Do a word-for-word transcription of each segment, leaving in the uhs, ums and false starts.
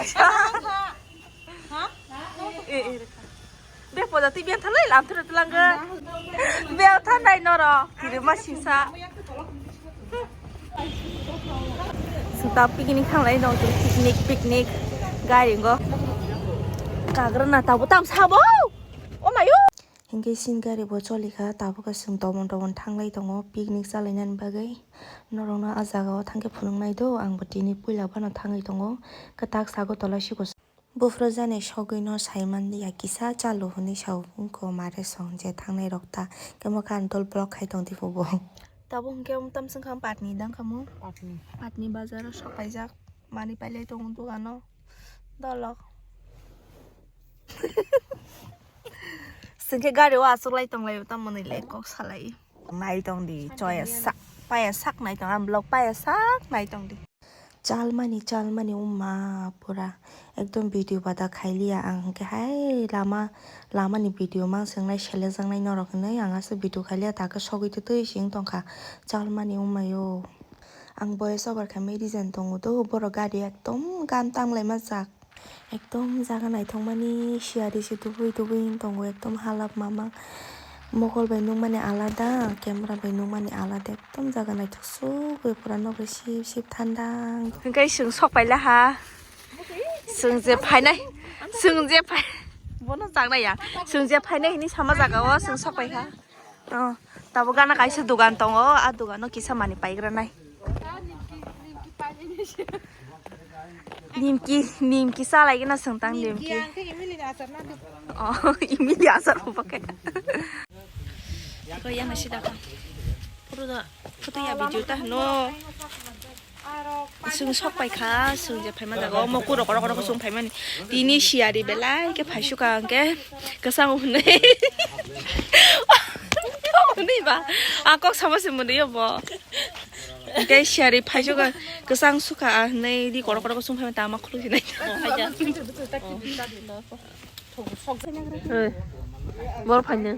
Eh, eh, rwkha. Be poda twi beng thalai lam thero twlangga. Beng thanai noro. Kirima sisa. Sita picnic thanglai no, picnic, picnic. Gari ngo. Kagra na tabu tam sabo. Oh my God. Hinkhe sin gari bo cholikha, tabukhe chwng tomon tomon thanglai tongo picnic chalainani bagwi. Norokno ah jagao thangkhe phunuknai do, ang bo tini puila phano thangwi tongo. Kwtak sago tola siko. Buphuru jani sogwi no sai manliya kisa chalu hwnwi sao wngkho mare song je thangnai rok ta. Khe mokhe ani dol block khai tong dipo bo. Tabuk hinkhe tamswng kha patni dang khamu. Patni. Patni bazar o sok paijak. Mani pailai tongo dogano. Dolok. Sengke gari o achuklai tonglai tamoni le kok salai. Nai tong di, choya sak, paya sak nai tong, ang vlog paya sak nai tong di. Chalmani, chalmani umma pura ekdom video bada khailiya ang hwnkhe hai lama, lamani video mang swngnai selejaknai norok hinwi ang aswk video khailiya takhe sogwi twtwi sing tongkha chalmani ummayo. Ang voice over khaimai reason tongo do, borok gari ekdom gan tanglaima jak. Ekdom jaga naithokmani siyari se tubui tubui wng tongo, ekdom halak mamang mokol bai nukmani alada, camera bai nukmani alada, ekdom jaga naithok sugwi pura nokre sip sip thanda. Hwnkhe chwng sok paila ha, chwng je phainai, chwng je phai, bono chaknai ya, chwng je phainai hini sama jaga o chwng sok paikha. Oh, tabuk gana kaisa dogan tongo, ah dogano kisa mani paigra nai. Nimki, nimki salai gana sengtang nimki. Oh, imili asar bupa khe. Ko yang nasi dakha. Puro da, photo ya video ta no. Chwng sok paikha, chwng je phaima jaga o moku rok rok rok chwng phaimani. Tini siyari belai khe phaisukha hwnkhe kwchang hwnwi. Hwnwi ba, a kok sama se mwnwi bo. Hwnkhe siyari phaisukha, kwchang sukha a hwnwi di korok korok chwng phaima tama khuluk sinai. Hey, bor phaino.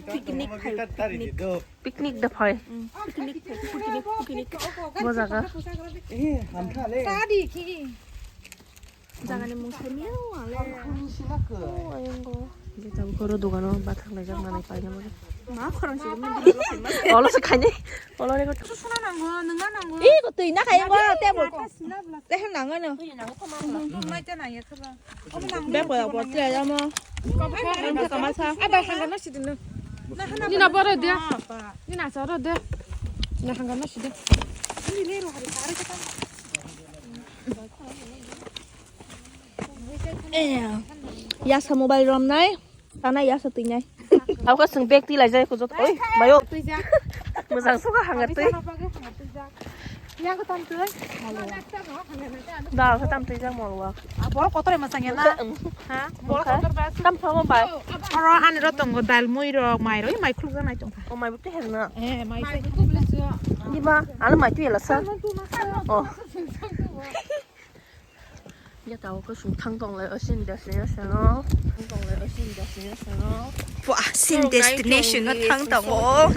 Picnic khai, picnic. Picnic da phai. Picnic khai, picnic, picnic. Bo jaga. Jagani mung sai miyao ale. Oh, ayongo. Je tabuk oro dogano bathang laijak manai paina bagwi. Ma khorang se. Olo se khaini. Olo rego. Suna nango, nungna nango. Ih, ko twi na khayo ba table ko. Teh nango no. Twi nango ko ma. Mai ta nang ya khaba. Bek boya bo twi ya mo. Kama sa. Ada hangga na sidin no. Ni na boro de. Ni na sa ro de. Na hangga na sidin. Ni le ro hari kare ka. Eh, yasa mobile romnai, tanai yasa twinai. Ako chwng bag tilaijak ko jot, oi, bayo. Mojang suka hangar twi. Yang ko tam twi. Da ko tam twi jang molwa. Bor kotor ma sangya na. Ha? Bor kotor ba. Tam thamo bai. Oro ani ro tongo dal mui ro mai ro mai khuluk janai tong. O mai bukti hen na. Eh, mai. Ni ba, ano mai twi la sa. Oh. Ya tao ko sung thang tong lai osin destination no. Thang tong lai osin destination no. Wah, sin destination no thang tong o.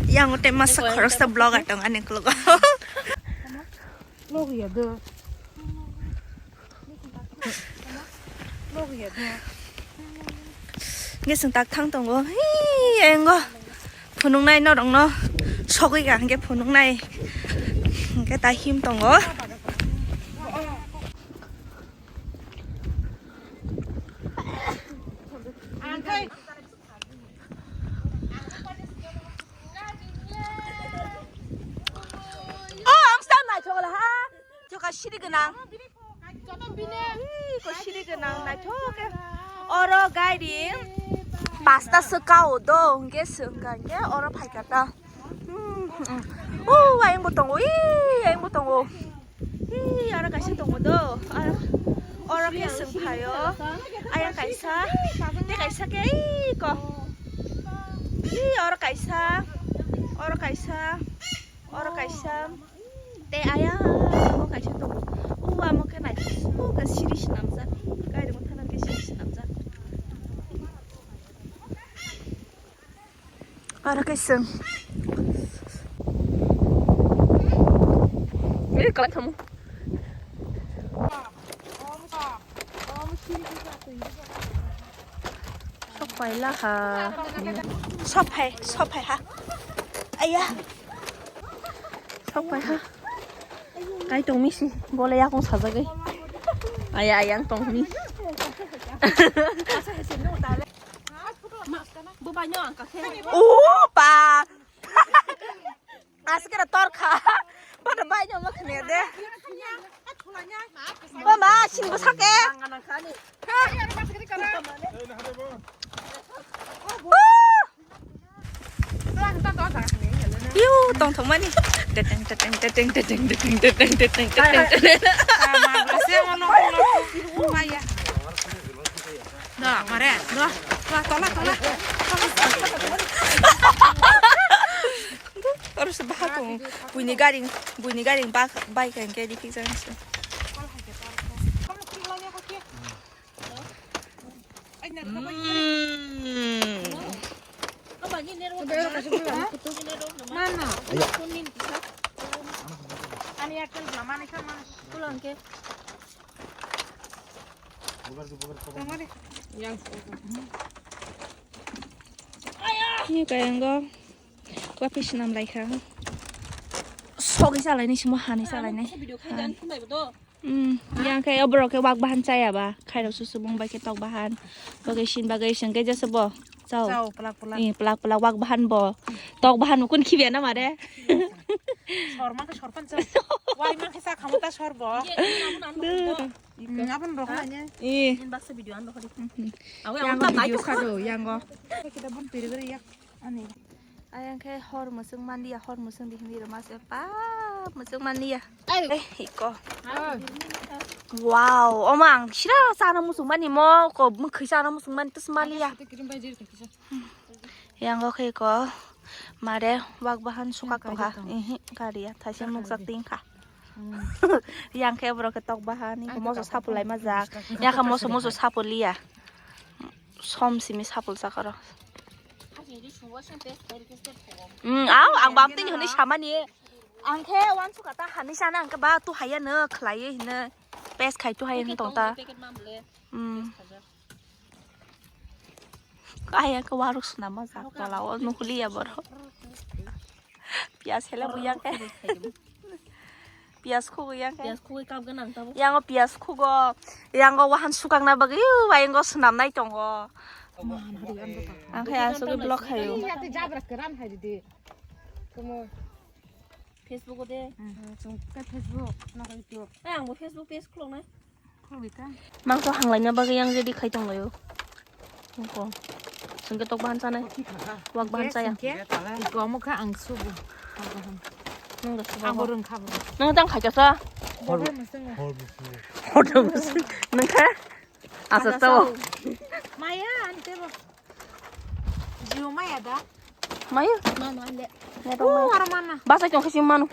Yang te masa khoroksa blogger tong ani klugo. Log ya do. Log ya do. Nge sung tak thang tongo. Hi, engo. Phunuknai norokno sogwi ka hwnkhe phunuknai. Hwnkhe ta him tongo. Oh, ang sa nai chola ha. Choka siri gwnang. Ih, ko siri gwnang, naithok khe. Oro gari pasta se kao do, hwnkhe se wngkha, hwnkhe oro phaikha ta. Hmm, hmm. Uh, ayang bo tongo, ih, ayang bo tongo. Ih, oro kaisa tongo do. Oro, oro khe se wngkhayo. Ayang kaisa, tei kaisa khe, ih, ko. Ih, oro kaisa, oro kaisa. Oro kaisa. Tei ayang amo kaisa tongo. O amo khe naithok khe siri swnamjak. Gari bo thana khe siri swnamjak. Oro khe chwng. Eh, kalai thamu. Paila ha. Sophai, sophai ha. Aya. Sophai ha. Kai tong misi, bole yakung sajagwi. Aya, ayang tong mi. Opa. Asikera torkha. Bada bai no makne de. Mama, sing bwsake. Yu, tong tong mani. Teteng, teteng, teteng, teteng, teteng, teteng, teteng, teteng, teteng. Da, mare, da. Da, tola, tola. Oro se baha tong. Buini garing, buini garing bak, bai kang ke dikhi jang se. Mm. Mana? Ani akel blamani kan mana? Pulang ke. Ini kayang go. Wapi sinam lai kha. Sogwi salai ni simo hani salai nai. Video khai dan phunai bo do. Hmm, yang khe oborok khe wak bahan chaya ba. Khairok susu bung bai khe tok bahan. Bagwi sin bagwi sing khe jasa bo. Chao. Chao, pelak, pelak. Eh, pelak, pelak wak bahan bo. Tok bahan bo kun khibya na mare. Sor ma khe sor pan chao. Wai ma khe sa khamo ta sor bo. Dur. Hmm, abon rok na nya. Eh. Ini baksa video an rok di. Hmm. Awe yang awe ta video nai sa do, yang go. Kita bun piri beri yak. Ani. Ayang khe hor musung manliya, hor musung di hindi rwma se pa musung manliya. Ai. Eh, iko. Ai. Wow, omang sira sana musung mani mo ko mukhi sana musung mani tus manliya. Yang go khe ko mare wak bahan sukak tongkha. Ihi, gari ya, thaise mukjak tingkha. Yang khe borok khe tok bahan, moso sapulai majak. Yakha moso moso sapuliya. Som simi sapul sakaro. Hmm, au, ang bam tini hwnwi samani. Ang khe uansukha ta hani sana ang khe ba tu haya no khlaiwi hino. Pes khai tu haya hwn tong ta. Hmm. Kaya khe waruk swnam ma jak tola o nuhliya borok. Piyas hele buya khe. Piyas khugwi yang khe. Piyas khugwi kap gwnang tabo. Yang o piyas khugo. Yang o wahan sukakna bagwi o yang o swnam nai tongo. Ang khe asugwi vlog khayo. Facebook o de. Facebook, Facebook, na YouTube. Ang bo Facebook page khulok nai. Mangso hanglaina bagwi yang ready khai tonglaio. Ungko. Sungke tok bahan sanai. Wak bahan saya. Iko amo kha ang subu. Nung da subu. Ang borong kha bo. Nung tang khai jasa. Hor, hor musu. Hor musu. Nung kha? Asa tau. Maya ante bo. Jiu maya da. Maya. Mano ande. Basa kyong kasi mano.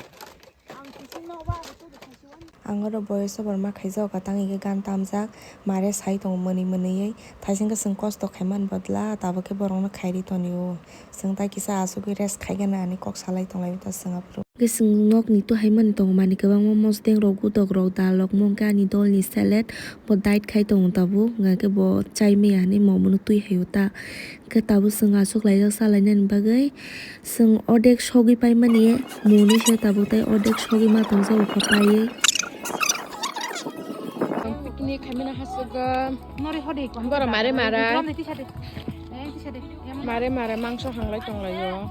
Ang oro voice over ma khaijak, tang ike gan tamjak, mare sai tongo mwnwi mwnwiwi. Thaising khe chwng kosto khaimani bodla, tabuk khe borokno khairi tonio. Chwng tai kisa achugwi rest khaigana hinwi kok salai tonglaio ta chwng aphuru. Hwnkhe chwng nokni tu haimani tongo, manwi kwbangma mosodeng rok, gutok rok, dal rok, mungkhe ani dolni salad, bo diet khai tongo tabuk, hwnkhe bo chai maya hinwi momono twi haio ta. Hwnkhe tabuk chwng achuk laijak salainani bagwi. Chwng odek sogwi paimani mungni se tabuk tei odek sogwi ma tongjago kha paiwi. Picnic khaimani hasukgo. Borok mare mara. Mare mara mangso hanglai tonglaio.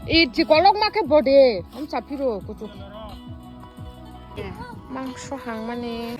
I chikolok ma khe bode. Am chapiro kuchuk. Mangso hangmani.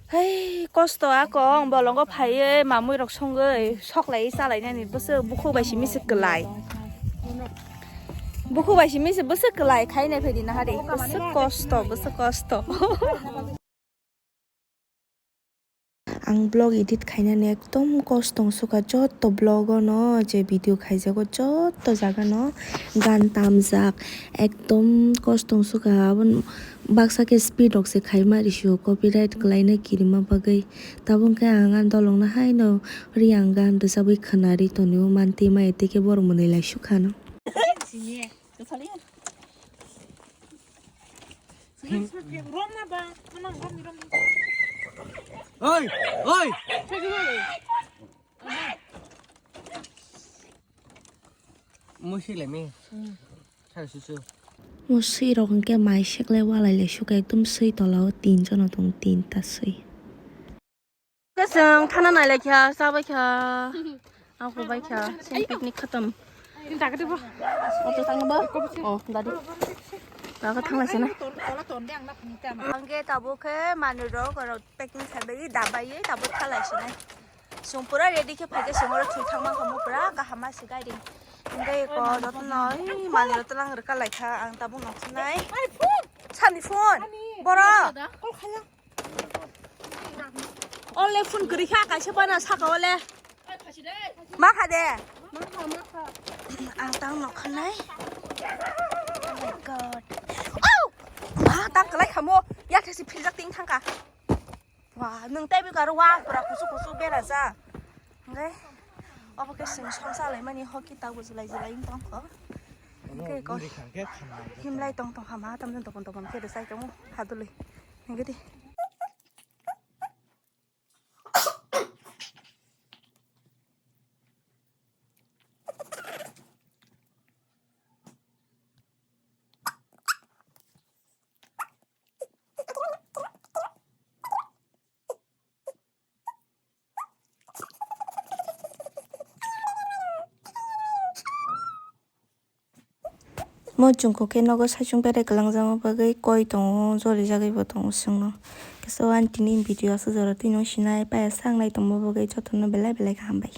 Hei, kosto akong bolongo phaiwi mamwi rok songwi soklaiwi chalainani bwswk bukhuk bai simi se kwlai. Bukhuk bai simi se bwswk kwlai khainai phaidi nahari. Bwswk kosto, bwswk kosto. Ang vlog edit khainani ekdom kosto wng sukha, jotto vlog-o no je video khaijago jotto jaga no gan tamjak, ekdom kosto wng sukha. Aboni baksa khe speed rok se khaima risio, copyright kwlaina kirima bagwi. Tabuk khe ang ani dolong no haino riang gan rwchabwi khwnari tonio, mantwi maya tei khe borok mwnwi lai sukha no. Oi, oi. Musi lemi. Sar susu. Mo swi rok hwnkhe mai seklai walai lai sukha, ekdom swi tola o tin jono tong, tinta swi. Kwchwng thana nailaikha, chabaikha. Ang hubaikha, chini picnic khatam. Auto tangnoba? Oh, dadi. Daga thanglai sina. Angge tabuk khe manwi rok, oro packing khlaibai, dabai, tabuk thalai sinai. Chwng pura ready khe phaikhe, chwng oro thwi thangma khamu pura kaham ma se guiding. Angge ko jotono, oi, manwi rok twlang rwka laikha, ang tabuk noksinai. Sani phone. Boro. Ole phone kwrwi kha, kaisa bana saka ole. Ma kha de. Ang tang nok khanai. Oh my God. Oh! Ma tang kwlai khamo. Ya thesi philjak ting thangka. Wa, nwng tei bikaro wa pura kusu kusu bera ja. Ngai. Obo khe chwng songsa lai mani hoki ta bujlai jilai tong kho. Ngai ko. Himlai tong tong hama tam tong tong khe de sai tong hadulwi. Ngai di. Mo chwngkuk khe nogo saichung berai kwlangjakma bagwi koi tongo, jolijagwi bo tongo chwngno. Kisa o ani tini video aswk jora twino sinai paiya sak nai tongma bagwi jotono belai belai khe hambai.